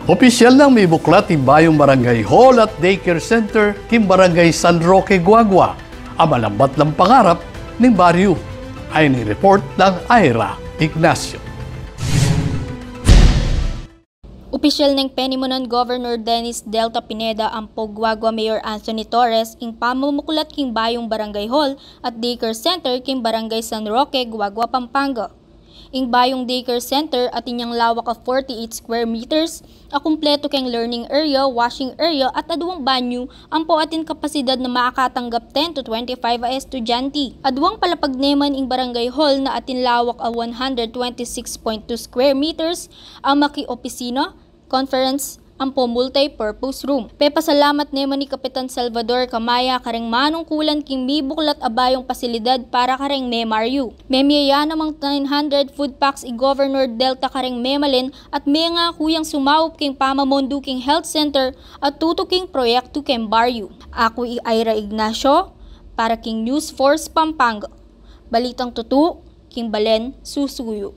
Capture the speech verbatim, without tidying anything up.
Opisyal nang mibuklat ing bayung barangay hall at daycare center king barangay San Roque, Guagua, a malambat lang pangarap ning baryu. Ayan ing report nang Ira Ignacio. Opisyal neng penimunan Governor Dennis Delta Pineda ampo Guagua Mayor Anthony Torres ing pamamuklat king bayung barangay hall at daycare center king barangay San Roque, Guagua, Pampanga. Ing bayung daycare center atin yang lawak a forty-eight square meters, a kumpleto keng learning area, washing area at aduang banyu ampo atin kapasidad na makatanggap ten to twenty-five a estudyante. Aduang palapag ne man ing barangay hall na atin lawak a one hundred twenty-six point two square meters, a maki opisina, conference, ampo multi-purpose room. Pepasalamat ne man i Kapitan Salvador Camaya kareng manungkulan king mibuklat a bayung pasilidad para kareng memaryu. Memie ya namang nine hundred food packs i Governor Delta kareng memalen at mengaku yang sumaup king pamamondu king health center at tutuking proyektu king baryu. Aku i Ira Ignacio para king News Force Pampanga. Balitang tutu king balen susuyu.